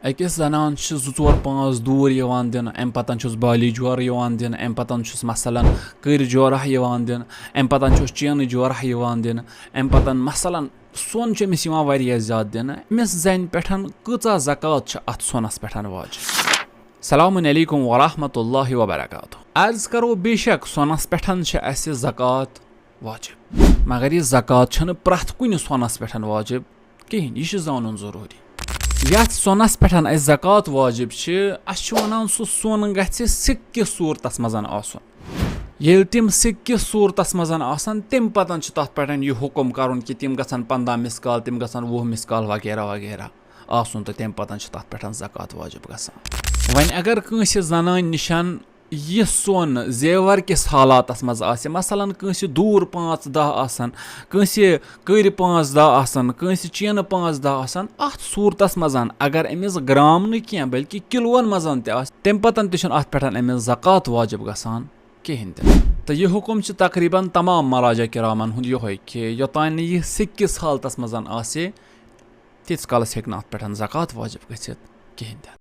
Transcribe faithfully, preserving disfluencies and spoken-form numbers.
أکِس زنان چھِ زٕ ژور پانٛژھ دوٗر یِوان دِنہٕ، اَمہِ پَتَن چھُس بالی جورٕ یِوان دِنہٕ، اَمہِ پَتَن چھُس مثلاً کٔرۍ جورہ یِوان دِنہٕ، اَمہِ پَتَن چھُس چینہٕ جورہ یِوان دِنہٕ، اَمہِ پَتَن مثلاً سۄن چھُ أمِس یِوان واریاہ زیادٕ دِنہٕ۔ أمِس زَنہِ پٮ۪ٹھ کۭژاہ زکوٰۃ چھِ اَتھ سۄنَس پٮ۪ٹھ واجب؟ السلام علیکم ورحمۃ اللہ وبرکاتہ۔ عرض کرو، بے شک سۄنَس پٮ۪ٹھ چھِ اَسہِ زکوٰۃ واجب، مگر یہِ زکوٰۃ چھَنہٕ پرٛٮ۪تھ کُنہِ سۄنَس پٮ۪ٹھ واجب کِہیٖنۍ، یہِ چھُ زانُن ضروٗری۔ یَتھ سۄنَس پٮ۪ٹھ اَسہِ زکوٰۃ واجب چھِ، اَسہِ چھُ وَنان، سُہ سۄن گژھِ سِکہٕ کِس صوٗرتَس منٛز آسُن۔ ییٚلہِ تِم سِکہٕ کِس صوٗرتَس منٛز آسَن، تَمہِ پَتہٕ چھُ تَتھ پٮ۪ٹھ یہِ حُکُم کَرُن کہِ تِم گژھن پنٛداہ مثقال، تِم گژھن وُہ مثقال وغیرہ وغیرہ آسُن، تہٕ تَمہِ پَتہٕ چھُ تَتھ پٮ۪ٹھ زکوٰۃ واجب گژھان۔ وۄنۍ اگر کٲنٛسہِ زنانہِ نِش یہِ سۄن زیور کِس حالاتس منٛز آسہِ، مثلاً کٲنٛسہِ دوٗر پانٛژھ دَہ آسن، کٲنٛسہِ کٔرۍ پانٛژھ دَہ آسن، کٲنٛسہِ چینہٕ پانٛژھ دَہ آسن، اتھ صوٗرتس منٛز اگر أمِس گرام نہٕ کینٛہہ بلکہِ کِلوٗون منٛز تہِ آسہِ، تمہِ پتن تہِ چھُنہٕ اتھ پٮ۪ٹھ أمِس زکوٰۃ واجب گژھان کِہینۍ تہِ۔ تہٕ یہِ حُکم چھُ تقریباً تمام مراجع کرامن ہُنٛد یِہوے کہِ یوٚتانۍ نہٕ یہِ سِکہٕ کِس حالتس منٛز آسہِ، تیٖتِس کالس ہیٚکہِ نہٕ اتھ پٮ۪ٹھ زکوٰۃ واجب گٔژھِتھ کِہینۍ تہِ۔